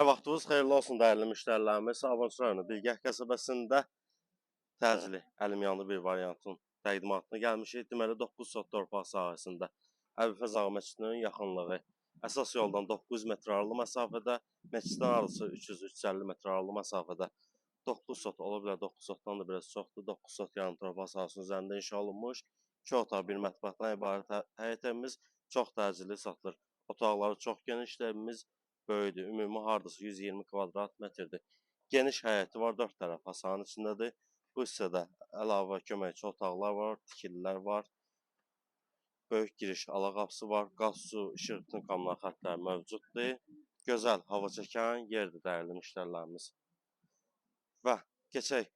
Vaxtınız xeyirli olsun dəyərli müştərilərimiz. Sabunçu rayonu Bilgəh qəsəbəsində təcili əlimyanlı bir variantın təqdimatına gəlmişik. Deməli 9 sot torpaq sahəsində Əbülfəz Ağa məscidinin yaxınlığı, əsas yoldan 900 metr aralı məsafədə, məsciddən arası 300-350 metr aralı məsafədə 9 sot ola bilər, 9 sotdan da biraz çoxdur. 9 sot yarım torpaq sahəsinin üzərində inşa olunmuş 2 otaq, 1 mətbəxdən ibarət həyət evimiz çox təcili satılır. Otaqları çox genişdir, evimiz böyükdür. Ümumi hardasa 120 kvadrat metrdir. Geniş həyəti var, 4 tərəf hasanın içindədir. Bu hissədə əlavə köməkçi otaqlar var, tikililər var. Böyük giriş ala qapısı var. Qaz, su, işıq, bütün kommunal xəttləri mövcuddur. Gözəl hava çəkən yerdir dəyərli müştərilərimiz. Və keçək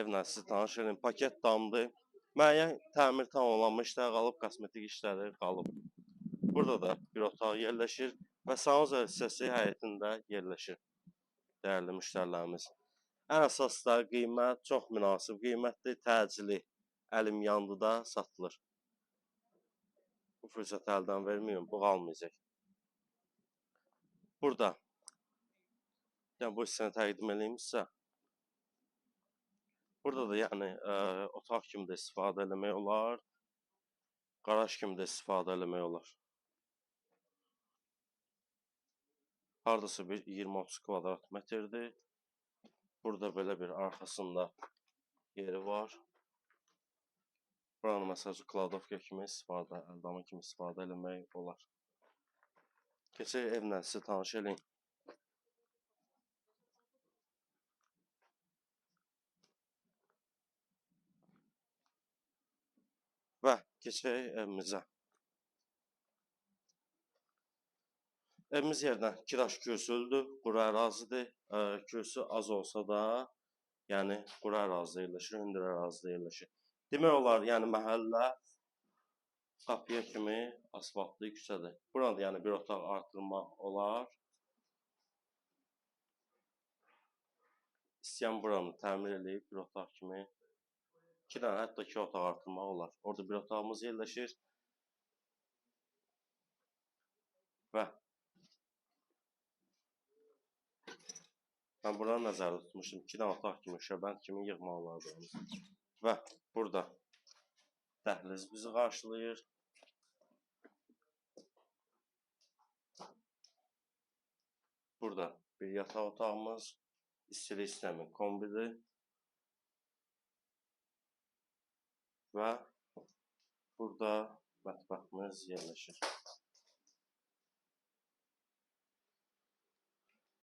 evlə sizi tanış edeyim. Paket damdır. Müəyyən təmir tamamlanmış işlər qalıb, kosmetik işləri qalıb. Burada da bir otaq yerləşir və sanuzel hissəsi həyətində yerləşir dəyərli müştərilərimiz. Ən əsas da qiymət çox münasib qiymətdir, təcili əlim yandı da satılır. Bu fürsəti əldən verməyim, bu qalmayacaq. Burada, yəni bu hissəni təqdim eləyim sizə. Burada da yəni otaq kimi də istifadə eləmək olar, qaraj kimi də istifadə eləmək olar. Hardasa bir 20-30 kvadrat metrdir. Burada belə bir arxasında yeri var. Buranı məsəl üçün kladovka kimi istifadə, əldamı kimi istifadə eləmək olar. Keçək evlə sizi tanış eləyim. Və keçək evimizə. Evimiz yerdən kiraş kürsülüdür, quru ərazidir. Kürsü az olsa da, yəni quru ərazidə yerləşir, hündür ərazidə yerləşir. Demək olar, yəni məhəllə qapıya kimi asfaltlı küçədir. Burada yəni bir otaq artırmaq olar. İstəyən buranı təmir eləyib bir otaq kimi, 2 dənə, hətta 2 otaq artırmaq olar. Orada bir otağımız yerləşir. Və mən buranı nəzərdə tutmuşdum. 2 dənə otaq kimi, şöbənd kimi yığmaq olar buranı. Və burada dəhliz bizi qarşılayır. Burada bir yataq otağımız, istilik sistemi kombidir. Və burada mətbəximiz yerləşir.